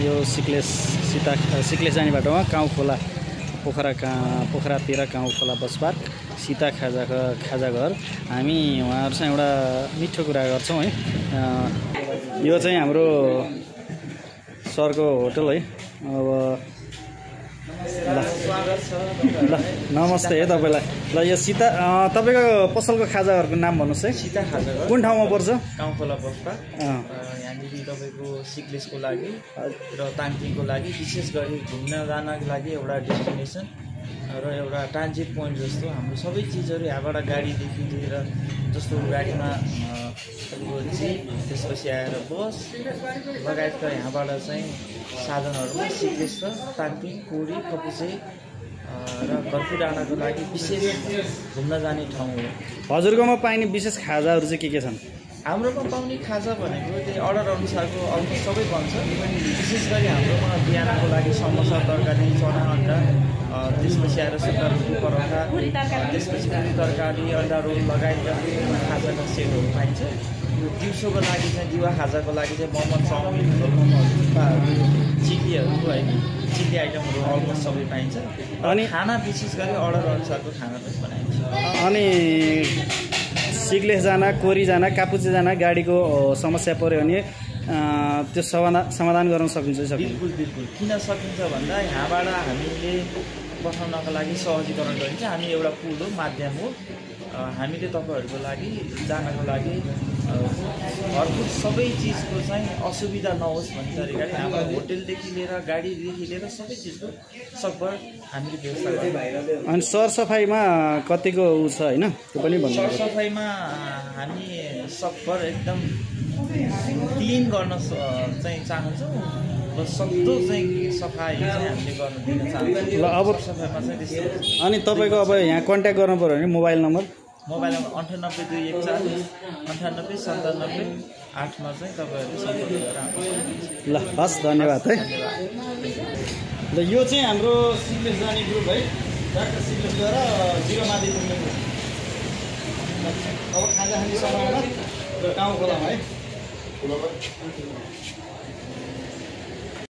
यो सिक्लेस जाने बाटोमा काउँ खोला पोखरातिर काउँ खोला बस पार्क सीता खाजा घर। हामी उहाँहरूसँग एउटा मिठो कुरा गर्छौँ है। यो चाहिँ हाम्रो सरको होटल है। अब ल नमस्ते है तपाईँलाई। ल यो सीता तपाईँको पसलको खाजाहरूको नाम भन्नुहोस् है। सीता खाजा घर कुन ठाउँमा पर्छ? काउँ खोला बस पार्क। यहाँनिर तपाईँको सिक्लेसको लागि र ताङतिङको लागि विशेष गरी घुम्न जानको लागि एउटा डेस्टिनेसन र एउटा ट्रान्जिट पोइन्ट जस्तो हाम्रो सबै चिजहरू यहाँबाट गाडीदेखि लिएर जस्तो गाडीमा तपाईँको जिप, त्यसपछि आएर बस लगायतका यहाँबाट चाहिँ साधनहरूमा सिक्लेस र ताङतिङ, कोडी, कपुचे र घरपु डाँडाको लागि विशेष घुम्न जाने ठाउँ हो। हजुरकोमा पाइने विशेष खाजाहरू चाहिँ के छन्? हाम्रोमा पाउने खाजा भनेको त्यही अर्डर अनुसारको अलमोस्ट सबै बन्छ। विशेष गरी हाम्रोमा बिहानको लागि समोसा, तरकारी, चना अन्डा, त्यसपछि आएर सुक्खा रोटी, परोठा, त्यसपछि पुरी तरकारी, अन्डा रोल लगायतका खाजाका सेटहरू पाइन्छ। दिउँसोको लागि चाहिँ दिवा खाजाको लागि चाहिँ मोमो, चाउमिन, मोमोहरू, थुक्पाहरू, चिल्लीहरू है, चिल्ली आइटमहरू अलमोस्ट सबै पाइन्छ। अनि खाना विशेष गरी अर्डर अनुसारको खाना पनि बनाइन्छ। अनि सिक्लेस जान, कोरी जान, कापुचे जान गाडीको समस्या पऱ्यो भने त्यो समाधान गर्न सकिन्छ? बिल्कुल बिल्कुल। किन सकिन्छ भन्दा यहाँबाट हामीले पठाउनको लागि सहजीकरण गरिन्छ। हामी एउटा पुल हो, माध्यम हो। हामीले तपाईँहरूको लागि जानको लागि घरको सबै चिजको चाहिँ असुविधा नहोस् भन्ने तरिकाले हाम्रो होटेलदेखि लिएर गाडीदेखि लिएर सबै चिजको सकभर हामीले व्यवस्था गर्छौँ। अनि सरसफाइमा कतिको उ छ होइन त्यो पनि भन्नु? सरसफाइमा हामी सकभर एकदम क्लिन गर्न चाहिँ चाहन्छौँ। सक्दो चाहिँ सफाइ चाहिँ हामीले गर्न दिन चाहन्छौँ। ल अब सरसफाइमा चाहिँ त्यस्तो। अनि तपाईँको अब यहाँ कन्ट्याक्ट गर्नु पऱ्यो भने मोबाइल नम्बर 982140 9897 8 मा चाहिँ तपाईँहरूले सम्पर्क गरेर आउनुहोस्। ल हस्, धन्यवाद है। ल यो चाहिँ हाम्रो सिक्लेस जाने ग्रुप है। डाक्टर सिक्लेस गएर 0 माथि पुग्ने ग्रुप। अब खाजा खाने समयमा र गाउँ खोलामा है।